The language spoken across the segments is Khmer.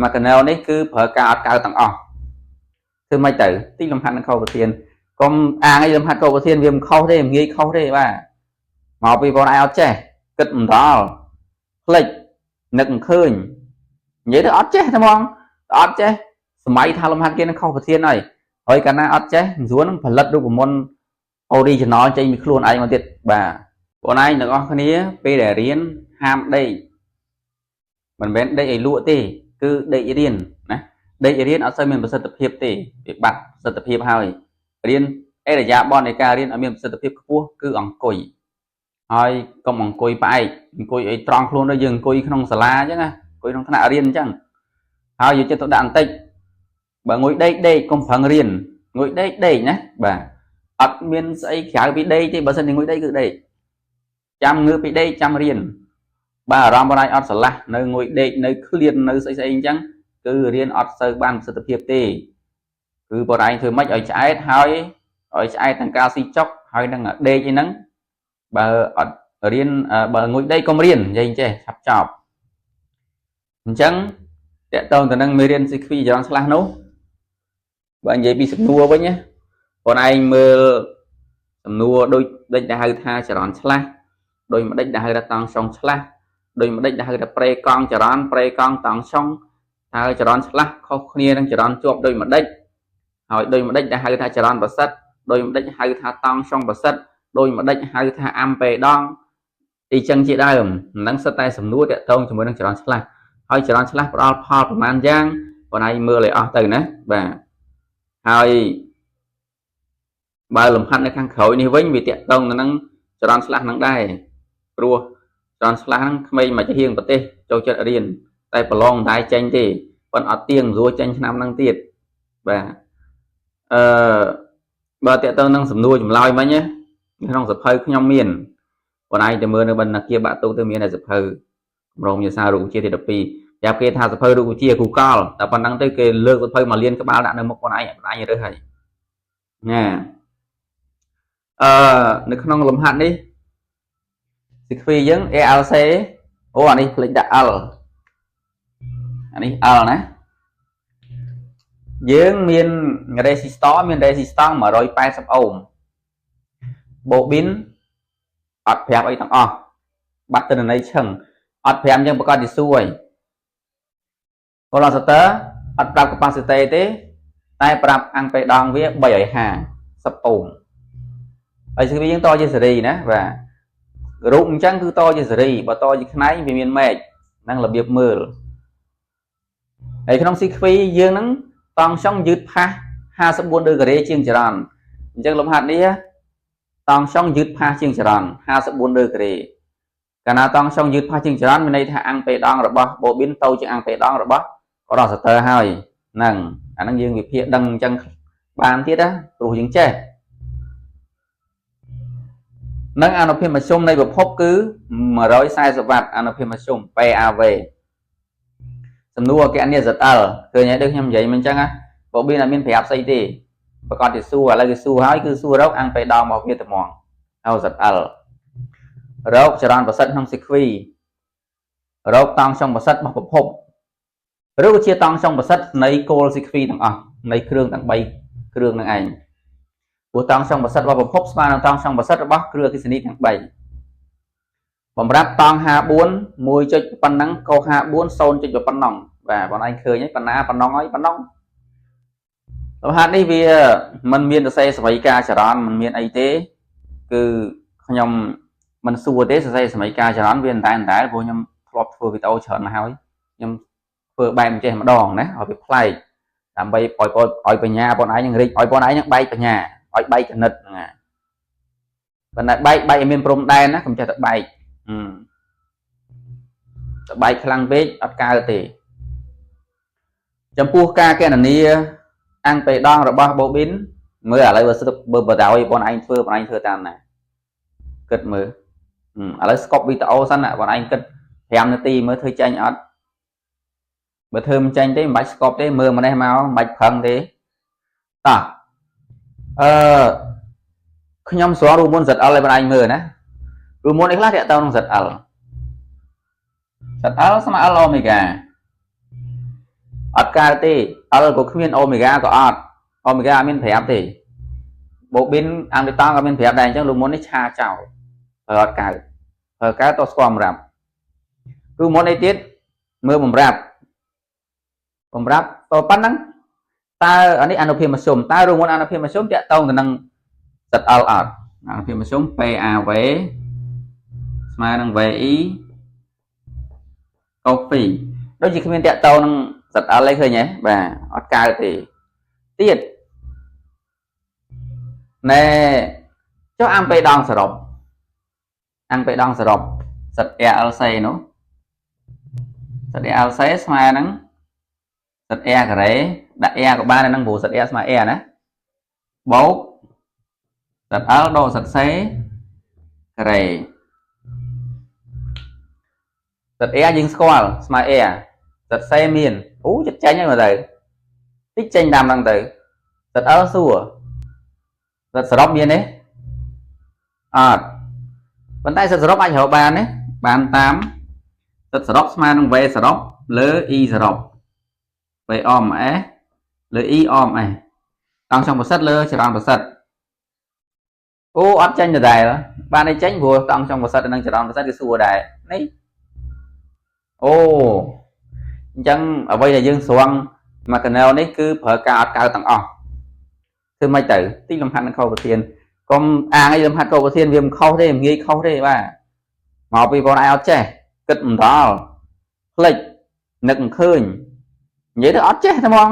មួយកណែលនេះគឺប្រើការអត់កើតទាំងអស់ធ្វើម៉េចទៅទីលំហាត់នឹងខុសប្រធានកុំអាងអីលំហាត់ខុសប្រធានវាមិនខុសទេមិនងាយខុសទេបាទមកពីបងឯងអត់ចេះគិតមិនដល់ភ្លេចនឹកមិនឃើញនិយាយទៅអត់ចេះតែហ្មងអត់ចេះសម័យថាលំហាត់គេនឹងខុសប្រធានហើយហើយកាលណាអត់ចេះមិនស្រួលនឹងផលិតរូបមន្ត original ចេញពីខ្លួនឯងមកទៀតបាទបងឯងទាំងអស់គ្នាពេលដែលរៀនហាមដេកមិនមែនដេកឲ្យលក់ទេគឺដេករៀនណាដេករៀនអត់សូវមានប្រសិទ្ធភាពទេវាបាត់ប្រសិទ្ធភាពហើយរៀនអរិយាបថនៃការរៀនឲ្យមានប្រសិទ្ធភាពខ្ពស់គឺអង្គុយហើយកុំអង្គុយផ្អែកអង្គុយឲ្យត្រង់ខ្លួនដូចយើងអង្គុយក្នុងសាលាអញ្ចឹងណាអង្គុយក្នុងថ្នាក់រៀនអញ្ចឹងហើយយកចិត្តទុកដាក់បន្តិចបើងុយដេកដេកកុំប្រឹងរៀនងុយដេកដេកណាបាទអត់មានស្អីក្រៅពីដេកទេបើសិនជាងុយដេកគឺដេកចាំងើបពីដេកចាំរៀនបើអារម្មណ៍បងឯងអត់ស្រឡះនៅងុយដេកនៅឃ្លាននៅស្អីស្អីអញ្ចឹងគឺរៀនអត់សូវបានប្រសិទ្ធភាពទេគឺបងឯងធ្វើម៉េចឲ្យឆ្អែតហើយឲ្យឆ្អែតទាំងការស៊ីចុកហើយនឹងដេកអីហ្នឹងបើអត់រៀនបើងុយដេកកុំរៀននិយាយចេះឆាប់ចប់អញ្ចឹងតកតងទៅនឹងមេរៀនស៊ីខ្វីចរន្តឆ្លាស់នោះបើនិយាយពីសំណួរវិញណាបងឯងមើលសំណួរដូចដេចដែលហៅថាចរន្តឆ្លាស់ដោយម្ដេចដែលហៅថាតង់ស្យុងឆ្លាស់ដោយម្ដេចដែលហៅថាប្រេកង់ចរន្តប្រេកង់តង់ស្យុងតើចរន្តឆ្លាស់ខុសគ្នានឹងចរន្តជាប់ដោយម្ដេចហើយដោយម្ដេចដែលហៅថាចរន្តប្រសិទ្ធដោយម្ដេចហៅថាតង់ស្យុងប្រសិទ្ធដោយម្ដេចហៅថាអាំប៉េដង់អីចឹងជាដើមហ្នឹងសិតតែសំណួរតាក់ទងជាមួយនឹងចរន្តឆ្លាស់ហើយចរន្តឆ្លាស់ផ្ដល់ផលប្រមាណយ៉ាងបងឯងមើលឲ្យអស់ទៅណាបាទហើយបើលំហាត់នៅខាងក្រោយនេះវិញវាតាក់ទងទៅនឹងចរន្តឆ្លាស់ហ្នឹងដែរព្រោះចរន្តឆ្លាស់ហ្នឹងក្មេងមកជាហៀងប្រទេសចូលចិត្តរៀនតែប្រឡងមិនដែរចេញទេប៉ុន្តែអត់ទៀងស្រួលចេញឆ្នាំហ្នឹងទៀតបាទអឺបើតាក់ទងនឹងសំណួរចម្លើយមិញណាក្នុងសភៅខ្ញុំមានបងឯងទៅមើលនៅបណ្ណាគាបាក់ទូទៅមានតែសភៅគម្រោងវិទ្យាសាស្ត្ររូបវិទ្យាទី12ប្រាប់គេថាសភៅរូបវិទ្យាគូកលតែប៉ុណ្ណឹងទៅគេលើកសភៅមកលៀនក្បាលដាក់នៅមុខបងឯងបងឯងរើសហើយណាអឺនៅក្នុងលំហាត់នេះស៊ីខ្វីយើង ALC អូអានេះភ្លេចដាក់ L អានេះ L ណាយើងមាន resistor មាន resistance 180អូមបូប៊ីនអត់ប្រាប់អីទាំងអស់បាត់ទិន្នន័យឈឹងអត់ប្រាប់យើងប្រកាសជាសួរហើយកូឡសទ័រអត់ប្រាប់ capacity ទេតែប្រាប់អង្គបេដងវា350អូមហើយគឺយើងតជាសេរីណាបាទរូបអញ្ចឹងគឺតជាសេរីបើតជាខ្នែងវាមានមែកហ្នឹងរបៀបមើលហើយក្នុងស៊ីខ្វីយើងហ្នឹងតង់ស្យុងយឺតផាស54ដឺក្រេជាងចរន្តអញ្ចឹងលំហាត់នេះតង់ស្យុងយឺតផាសជាងចរន្ត54ដឺក្រេកាលណាតង់ស្យុងយឺតផាសជាងចរន្តមានន័យថាអង្គបេដងរបស់បូប៊ីនទៅជាអង្គបេដងរបស់កដសទ័រហើយហ្នឹងអាហ្នឹងយើងវិភាគដឹងអញ្ចឹងបានទៀតណាព្រោះយើងចេះនឹងអនុភាពមធ្យមនៃប្រភពគឺ140វ៉ាត់អនុភាពមធ្យម PAV សំណួរអគ្គនា ZL ឃើញហើយដូចខ្ញុំនិយាយមិនអញ្ចឹងណាបូប៊ីនអត់មានប្រាប់ស្អីទេប្រកាសជាសួរឥឡូវគេសួរហើយគឺសួររកអង្គបេដងមកវាត្មងហើយ ZL រកចរន្តប្រសិទ្ធក្នុងស៊ីខ្វីរកតង់ស្យុងប្រសិទ្ធរបស់ប្រភពឬក៏ជាតង់ស្យុងប្រសិទ្ធនៃគោលស៊ីខ្វីទាំងអស់នៃគ្រឿងទាំង3គ្រឿងនឹងឯងព្រោះតង់ស្យុងប្រសិទ្ធរបស់ប្រភពស្មើនឹងតង់ស្យុងប្រសិទ្ធរបស់គ្រឿងអគ្គិសនីទាំង3បំរាប់តង់54 1ចុចប៉ុណ្ណឹងកោ54 0ចុចប៉ុណ្ណឹងបាទបងឯងឃើញហើយបណ្ណាប៉ុណ្ណឹងហើយប៉ុណ្ណឹងលំហាត់នេះវាមិនមានសរសេរសមីការចរន្តមិនមានអីទេគឺខ្ញុំមិនសួរទេសរសេរសមីការចរន្តវាមិនតែព្រោះខ្ញុំធ្លាប់ធ្វើវីដេអូច្រើនណាស់ហើយខ្ញុំធ្វើបែបអញ្ចេះម្ដងណាឲ្យវាប្លែកដើម្បីឲ្យឲ្យបញ្ញាបងឯងនឹងរីកឲ្យបងឯងនឹងបែកបញ្ញាឲ្យបែកគណិតហ្នឹងណាប៉ុន្តែបែកបែកឲ្យមានព្រំដែនណាកុំចេះតែបែកតែបែកខ្លាំងពេកអត់កើតទេចំពោះការកណនាអង្គបេដងរបស់បូប៊ីនមើលឥឡូវបើស្រុកបើបដ ாய் បងឯងធ្វើបងឯងធ្វើតាមណាគិតមើលឥឡូវស្កប់វីដេអូសិនណាបងឯងគិត5នាទីមើលធ្វើចេញអត់បើធ្វើមិនចេញទេមិនបាច់ស្កប់ទេមើលម្នេះមកមិនបាច់ប្រឹងទេតោះអឺខ្ញុំស្គាល់រូបមន្ត ZL ឲ្យបងឯងមើលណារូបមន្តនេះខ្លះតាក់ទងនឹង ZL ZL ស្មើ L omega អត់កើតទេ L ក៏គ្មាន omega ក៏អត់ omega អត់មានប្រាប់ទេបូប៊ីនអាំងតង់ក៏មានប្រាប់ដែរអញ្ចឹងលោកមុននេះឆាចោលប្រើអត់កើតប្រើកើតតស្គាល់បំរាប់គឺមុនអីទៀតមើលបំរាប់បំរាប់តប៉ុណ្ណឹងតើអានេះអនុភាពមធ្យមតើរូបមន្តអនុភាពមធ្យមតាក់ទងទៅនឹងសិត L អត់អនុភាពមធ្យម PAV ស្មើនឹង VI កុស2ដូចជាគ្មានតាក់ទងនឹងសិត L អីឃើញទេបាទអត់កើតទេទៀតណែចុះអាំពេដងសរុបអាំពេដងសរុបសិត RLC នោះសិត RLC ស្មើនឹងសិត R ការ៉េដាក់ R ក៏បានដែរនឹងព្រោះសិត R ស្មើ R ណាបូកសិត L ដកសិត C ការ៉េសិត R យើងស្គាល់ស្មើ R សិត C មានអូចិត្តចេញហើយមើលទៅតិចចេញតាមហ្នឹងទៅសិត L សួរសិតសរុបមានទេអត់ប៉ុន្តែសិតសរុបអាចរកបានទេបានតាមសិតសរុបស្មើនឹង V សរុបលើ I សរុប V អម S លើ I អម S តង់ចុងប្រសិទ្ធលើចរន្តប្រសិទ្ធអូអត់ចេញដដែលបានតែចេញព្រោះតង់ចុងប្រសិទ្ធនិងចរន្តប្រសិទ្ធគឺសួរដែរនេះអូអញ្ចឹងអ្វីដែលយើងស្រង់មកកណែលនេះគឺប្រើការអត់កើតទាំងអស់ធ្វើម៉េចទៅទីលំហាត់នឹងខុសប្រធានកុំអាងអីលំហាត់ខុសប្រធានវាមិនខុសទេមិនងាយខុសទេបាទមកពីបងឯងអត់ចេះគិតមិនដល់ភ្លេចនឹកមិនឃើញនិយាយទៅអត់ចេះតែហ្មង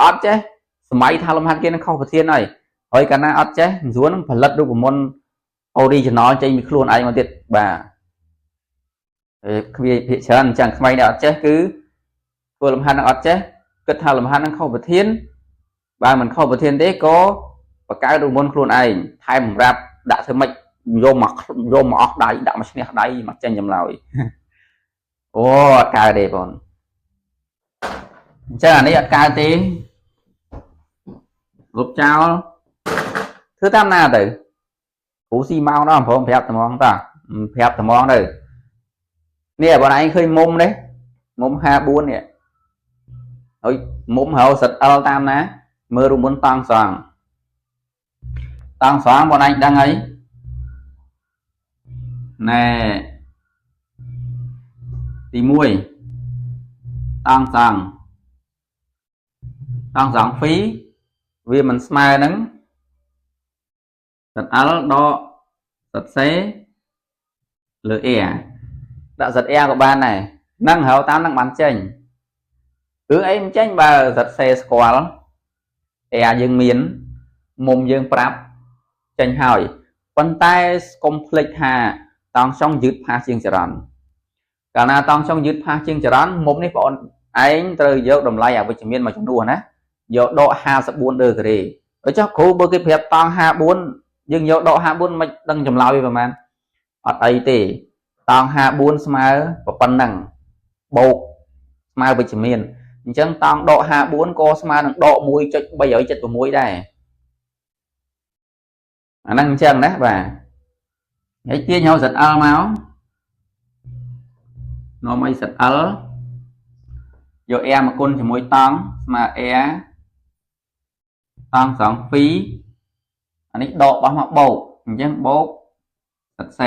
អត់ចេះសម័យថាលំហាត់គេនឹងខុសប្រធានហើយហើយកាលណាអត់ចេះស្រួលនឹងផលិតរូបមន្ត original ចេញពីខ្លួនឯងមកទៀតបាទគ្វាភាគច្រើនអញ្ចឹងក្មេងដែលអត់ចេះគឺធ្វើលំហាត់នឹងអត់ចេះគិតថាលំហាត់នឹងខុសប្រធានបើមិនខុសប្រធានទេក៏បង្កើតរូបមន្តខ្លួនឯងថែមសម្រាប់ដាក់ធ្វើម៉េចយកមកយកមកអស់ដៃដាក់មកឈ្នះដៃមកចេញចម្លើយអូអត់កើតទេបងអញ្ចឹងអានេះអត់កើតទេលុបចោលធ្វើតាមណាទៅគ្រូស៊ីម៉ោងដល់ព្រមប្រាប់ត្មងតាប្រាប់ត្មងទៅនេះបងឯងឃើញមុំនេះមុំ54នេះហើយមុំរកសិត L តាមណាមើលរូបមន្តតង់សងតង់សងបងឯងដឹងអីណែទី1តង់សងតង់សង phi វាមិនស្មើនឹងសិត L ដកសិត C លើ R ដាក់សិត R ក៏បានដែរនឹងរកតាមនឹងបានចេញគឺអីមិនចេញបើសិត C ស្គាល់ R យើងមានមុំយើងប្រាប់ចេញហើយប៉ុន្តែកុំភ្លេចថាតង់ចុងយឺតផាសជាងចរន្តកាលណាតង់ចុងយឺតផាសជាងចរន្តមុំនេះបងឯងត្រូវយកតម្លៃអវិជ្ជមានមកជំនួសណាយកដក54ដឺក្រេចុះគ្រូបើគេប្រាប់តង់54យើងយកដក54មិនដឹងចម្លើយវាប្រហែលអត់អីទេតង់54ស្មើប៉ុណ្ណឹងបូកស្មើវិជ្ជមានអញ្ចឹងតង់ដក54ក៏ស្មើនឹងដក1.376ដែរអាហ្នឹងអញ្ចឹងណាបាទហើយទាញយកសិត L មកនាំអីសិត L យក R មកគុណជាមួយតង់ស្មើ R តង់សង2អានេះដកបោះមកបូកអញ្ចឹងបូកសិត C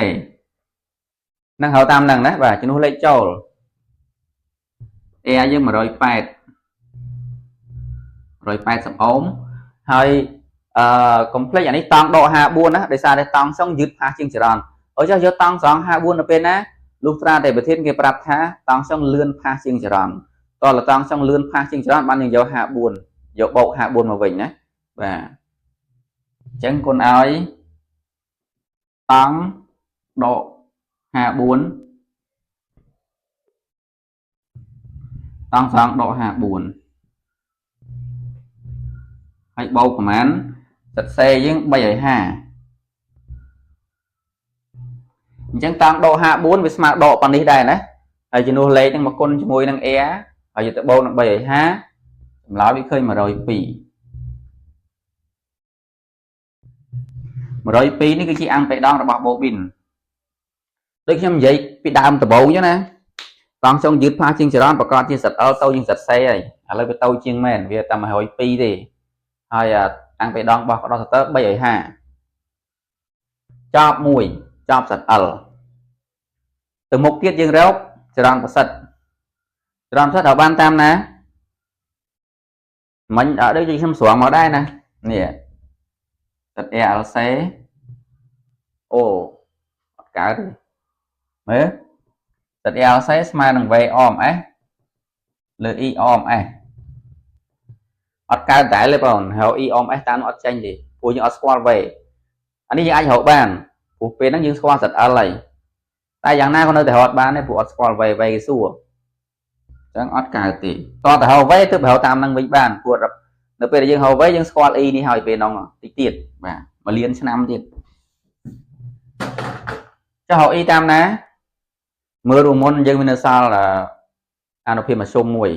នឹងហៅតាមនឹងណាបាទជំនួសលេខចូល R យើង180 180អូមហើយអឺកុំភ្លេចអានេះតង់ដក54ណាដោយសារតែតង់ចុងយឺតផាសជាងចរន្តអូចុះយកតង់សង54នៅពេលណាលុះត្រាតែប្រធានគេប្រាប់ថាតង់ចុងលឿនផាសជាងចរន្តតលតង់ចុងលឿនផាសជាងចរន្តបានយើងយក54យកបូក54មកវិញណាបាទអញ្ចឹងគុណឲ្យតង់ដក54តង់សងដក54ហើយបូកប្រហែលសិតសេយើង350អញ្ចឹងតង់ដក54វាស្មើដកប៉ុណ្នេះដែរណាហើយជំនួសលេខហ្នឹងមកគុណជាមួយនឹង R ហើយយកទៅបូកនឹង350ចម្លើយវាឃើញ102 102នេះគឺជាអាំងបេដងរបស់បូប៊ីនដូចខ្ញុំនិយាយពីដើមដំបូងអញ្ចឹងណាតង់ចុងយឺតផាសជាងចរន្តប្រកាសជាសិត L ទៅជាងសិត C ហើយ ឥឡូវវាតូចជាងមែនវាតែ102ទេហើយតាំងពីដងរបស់កដោះសតើ350ចប់មួយចប់សិត L ទៅមុខទៀតយើងរកចរន្តប្រសិទ្ធចរន្តប្រសិទ្ធឲ្យបានតាមណាមិញអត់ដូចខ្ញុំស្រង់មកដែរណានេះសិត ALC អូអត់កើតទេមើលសិត ALC ស្មើនឹង VOMS លើ EOMS អត់កើតតែទេបងរក EOMS តាមអត់ចេញទេព្រោះយើងអត់ស្គាល់ V អានេះយើងអាចរកបានព្រោះពេលហ្នឹងយើងស្គាល់សិត L ហើយតែយ៉ាងណាក៏នៅតែរកបានដែរព្រោះអត់ស្គាល់ V V គេសួរអញ្ចឹងអត់កើតទេតតែរក V ទើបរកតាមហ្នឹងវិញបានព្រោះនៅពេលដែលយើងរក V យើងស្គាល់ E នេះហើយពេលហ្នឹងតិចទៀតបាទមួយលានឆ្នាំទៀតចុះរក E តាមណាមើលរូបមុនយើងមាននៅសល់អនុភាពមធ្យមមួយ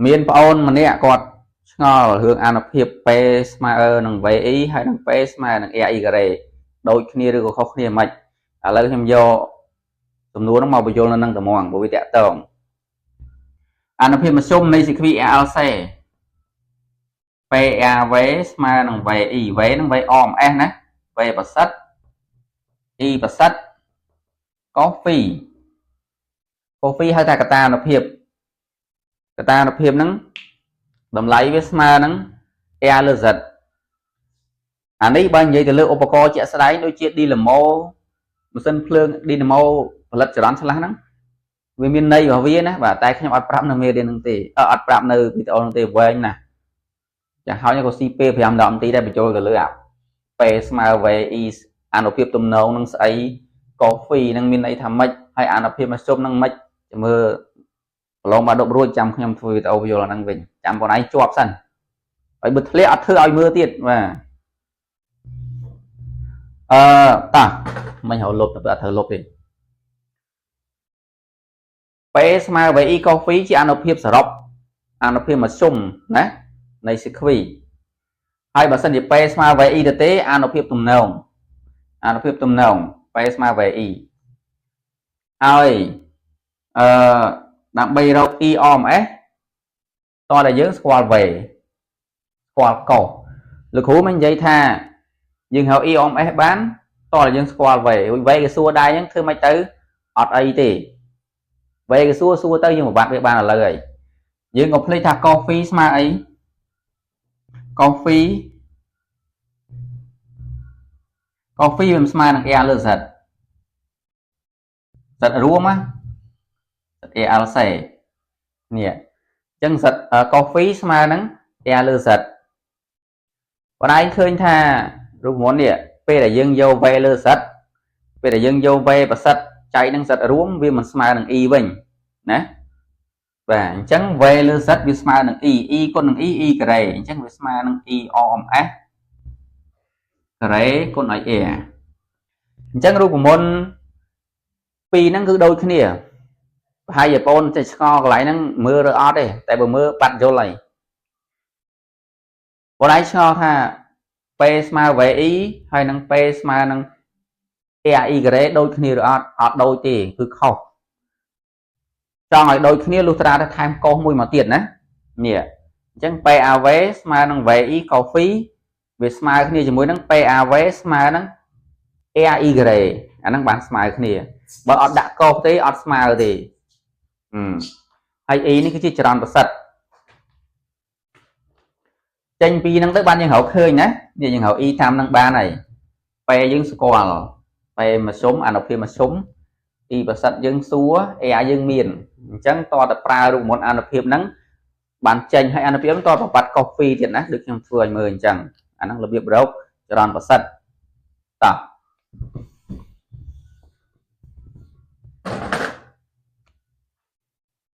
មានប្អូនម្នាក់គាត់ឆ្ងល់រឿងអនុភាព P ស្មើនឹង VI ហើយនឹង P ស្មើនឹង RI ការ៉េដូចគ្នាឬក៏ខុសគ្នាមិនឥឡូវខ្ញុំយកសំណួរហ្នឹងមកបញ្យល់នៅនឹងត្មងព្រោះវាតាក់ទងអនុភាពមធ្យមនៃសីគ្វី RLC PAV ស្មើនឹង VI V នឹង VOMS ណា V ប្រសិទ្ធ I ប្រសិទ្ធកូហ្វីកូហ្វីហៅថាកតាអនុភាពកតាអនុភាពហ្នឹងតម្លៃវាស្មើនឹង R លើ Z អានេះបើនិយាយទៅលើឧបករណ៍ជាក់ស្ដែងដូចជា Dynamo ម៉ាស៊ីនភ្លើង Dynamo ផលិតចរន្តឆ្លាស់ហ្នឹងវាមានន័យរបស់វាណាបាទតែខ្ញុំអត់ប្រាប់នៅមេរៀនហ្នឹងទេអត់ប្រាប់នៅវីដេអូហ្នឹងទេវែងណាស់ចាហើយក៏ស៊ីពេល5 10នាទីដែរបញ្ចូលទៅលើអា P ស្មើ VI អនុភាពទំនងនឹងស្អីកូហ្វីនឹងមានន័យថាម៉េចហើយអនុភាពមធ្យមនឹងម៉េចចាំមើលប្រឡងបាដប់រួចចាំខ្ញុំធ្វើវីដេអូយល់អាហ្នឹងវិញចាំបងឯងជាប់សិនហើយបើធ្លាក់អត់ធ្វើឲ្យមើលទៀតបាទអឺតាមិញរកលុបតែអត់ត្រូវលុបទេ P ស្មើ VI កូហ្វីជាអនុភាពសរុបអនុភាពមធ្យមណានៃសីគ្វីហើយបើសិនជា P ស្មើ VI ទៅទេអនុភាពទំនងអនុភាពទំនង P ស្មើ VI ហើយអឺដើម្បីរក ERMS តោះតែយើងស្គាល់ V ស្គាល់កុសលោកគ្រូមិននិយាយថាយើងហៅ ERMS បានតោះតែយើងស្គាល់ V រួច V គេសួរដែរអញ្ចឹងធ្វើម៉េចទៅអត់អីទេ V គេសួរសួរទៅយើងបំបត្តិវាបានឥឡូវហើយយើងក៏ភ្លេចថា coffee ស្មើអី coffee coffee វាមិនស្មើនឹង R លើ Z Z រួមណា Z ALC នេះអញ្ចឹង Z coffee ស្មើនឹង R លើ Z បងឯងឃើញថារូបមន្តនេះពេលដែលយើងយក V លើ Z ពេលដែលយើងយក V ប្រសិទ្ធចែកនឹង Z រួមវាមិនស្មើនឹង E វិញណាបាទអញ្ចឹង V លើ Z វាស្មើនឹង E E គុណនឹង E E ការ៉េអញ្ចឹងវាស្មើនឹង E RMS ការ៉េគុណឲ្យ R អញ្ចឹងរូបមន្តពីរហ្នឹងគឺដូចគ្នាប្រហែលជាបងចេះឆ្ងល់កន្លែងហ្នឹងមើលឬអត់ទេតែបើមើលបាត់យល់ហើយបងឯងឆ្ងល់ថា P ស្មើ VI ហើយនឹង P ស្មើនឹង RI ការ៉េដូចគ្នាឬអត់អត់ដូចទេគឺខុសចង់ឲ្យដូចគ្នាលុះត្រាតែថែមកុសមួយមកទៀតណានេះអញ្ចឹង PAV ស្មើនឹង VI កូហ្វីវាស្មើគ្នាជាមួយនឹង PAV ស្មើនឹង RI ការ៉េអាហ្នឹងបានស្មើគ្នាបើអត់ដាក់កុសទេអត់ស្មើទេហើយ E នេះគឺជាចរន្តប្រសិទ្ធចេញពីហ្នឹងទៅបានយើងរកឃើញណានេះយើងរក E តាមហ្នឹងបានហើយ P យើងស្គាល់ P មធ្យមអនុភាពមធ្យម E ប្រសិទ្ធយើងសួរ A យើងមានអញ្ចឹងតតែប្រើរូបមន្តអនុភាពហ្នឹងបានចេញឲ្យអនុភាពតប្របាត់កូហ្វីទៀតណាដូចខ្ញុំធ្វើឲ្យមើលអញ្ចឹងអាហ្នឹងរបៀបរកចរន្តប្រសិទ្ធតោះ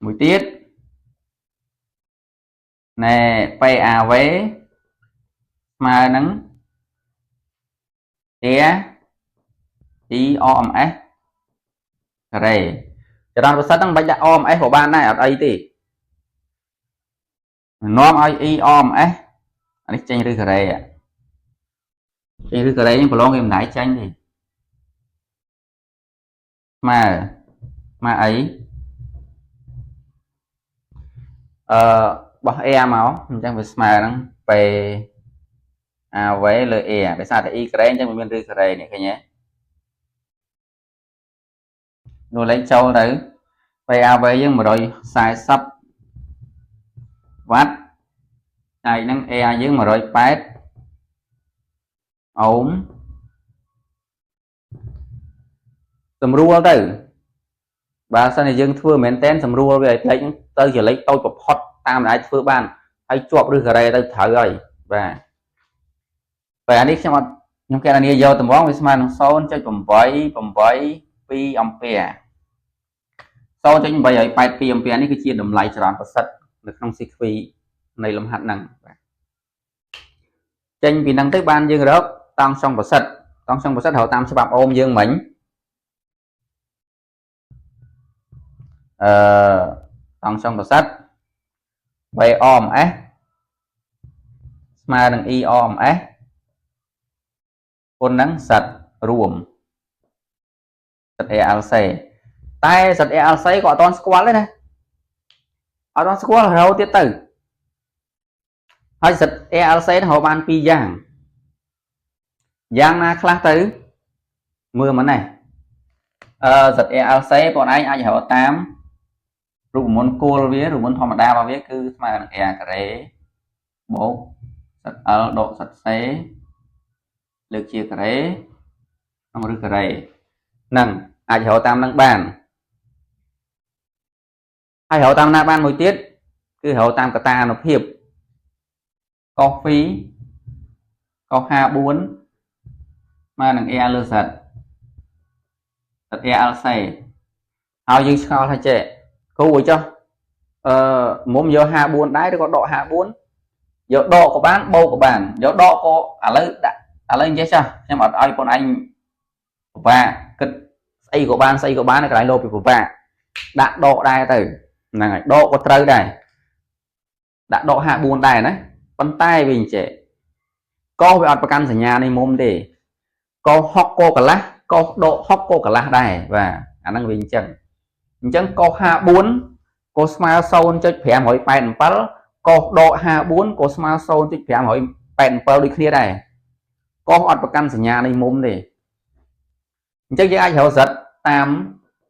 មួយទៀតណែ PAV ស្មើនឹង A E RMS ការ៉េចរន្តប្រសិទ្ធហ្នឹងមិនបាច់ដាក់ RMS ក៏បានដែរអត់អីទេនាំឲ្យ E RMS អានេះចេញឬការ៉េចេញឬការ៉េហ្នឹងប្រឡងគេមិនដែរចេញទេស្មើស្មើអី អឺបោះ R មកអញ្ចឹងវាស្មើនឹង P AV លើ R ដោយសារតែ I ការ៉េអញ្ចឹងវាមានឫសការ៉េនេះឃើញទេនោះលេខចូលទៅ PAV យើង140វ៉ាត់ហើយនឹង R យើង180អូមសម្រួលទៅបើសិនជាយើងធ្វើមែនតែនសម្រួលវាឲ្យលេខទៅជាលេខតូចបំផុតតាមដែលអាចធ្វើបានហើយជាប់ឬការ៉េទៅត្រូវហើយបាទបែរនេះខ្ញុំអត់ខ្ញុំកណនាយកតម្រងវាស្មើនឹង 0.882 អំពែ 0.882 អំពែនេះគឺជាតម្លៃចរន្តប្រសិទ្ធនៅក្នុងស៊ីគ្វីនៃលំហាត់ហ្នឹងបាទចេញពីហ្នឹងទៅបានយើងរកតង់ស្យុងប្រសិទ្ធតង់ស្យុងប្រសិទ្ធរកតាមច្បាប់អូមយើងមិញតង់ស្យុងប្រសិទ្ធ VRMS ស្មើនឹង IRMS គុណនឹង Z រួម Z ALC តែ Z ALC ក៏អត់ទាន់ស្គាល់ទេណាអត់ទាន់ស្គាល់រហូតទៀតទៅហើយ Z ALC រកបានពីរយ៉ាងយ៉ាងណាខ្លះទៅមើលមកនេះZ ALC បងឯងអាចរកតាមរូបមន្តគោលវារូបមន្តធម្មតារបស់វាគឺស្មើនឹង R ការ៉េបូក Z L ដក Z C លើកជាការ៉េក្នុងឬការ៉េហ្នឹងអាចរកតាមនឹងបានហើយរកតាមណាបានមួយទៀតគឺរកតាមកតាអនុភាពកុស2កុស54ស្មើនឹង R លើ Z Z ALC ហើយយើងឆ្ងល់ថាចេះគ្រូឲ្យចុះមុំយក54ដែរឬក៏ដក54យកដកក៏បានបូកក៏បានយកដកក៏ឥឡូវដាក់ឥឡូវនិយាយចាស់ខ្ញុំអត់ឲ្យបងឯងពិបាកគិតស្អីក៏បានស្អីក៏បាននៅកន្លែងលោពីពិបាកដាក់ដកដែរទៅហ្នឹងហើយដកក៏ត្រូវដែរដាក់ដក54ដែរណាប៉ុន្តែវាអញ្ចេះកោវាអត់ប្រកាន់សញ្ញានៃមុំទេកោ6កោកន្លះកោដក6កោកន្លះដែរបាទអាហ្នឹងវាអញ្ចឹងអញ្ចឹងកោ54ក៏ស្មើ 0.587 កោដក54ក៏ស្មើ 0.587 ដូចគ្នាដែរកោអត់ប្រកាន់សញ្ញានៃមុំទេអញ្ចឹងយើងអាចរក Z តាម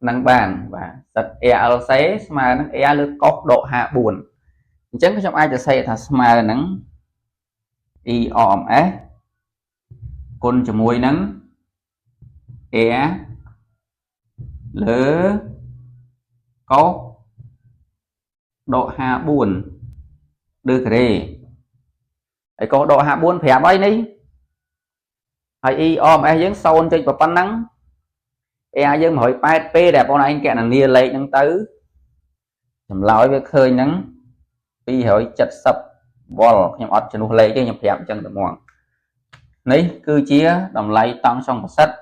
នឹងបានបាទ Z ALC ស្មើនឹង R លើកុសដក54អញ្ចឹងខ្ញុំអាចសរសេរថាស្មើនឹង IRMS គុណជាមួយនឹង R លើកុសដក54ឬការ៉េហើយកុសដក54ប្រាប់អីនេះហើយ IRMS យើង 0. ប៉ុណ្ណឹង R យើង180ពេលដែលបងឯងកណនាលេខហ្នឹងទៅចម្លើយវាឃើញហ្នឹង270វ៉ុលខ្ញុំអត់ជំនួសលេខទេខ្ញុំប្រាប់អញ្ចឹងតែហ្មងនេះគឺជាតម្លៃតង់ស្យុងប្រសិទ្ធ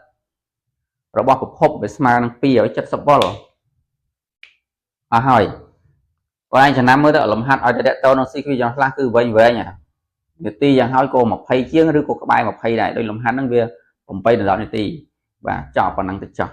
របស់ប្រភពវាស្មើនឹង270វ៉ុលអស់ហើយបងឯងចំណាំមើលទៅលំហាត់ឲ្យតែតទៅនឹង CQ យ៉ាងខ្លះគឺវែងវែងនាទីយ៉ាងហើយក៏20ជាងឬក៏ក្បែរ20ដែរដោយលំហាត់ហ្នឹងវា8ដល់10នាទីបាទចប់ប៉ុណ្ណឹងទៅចោះ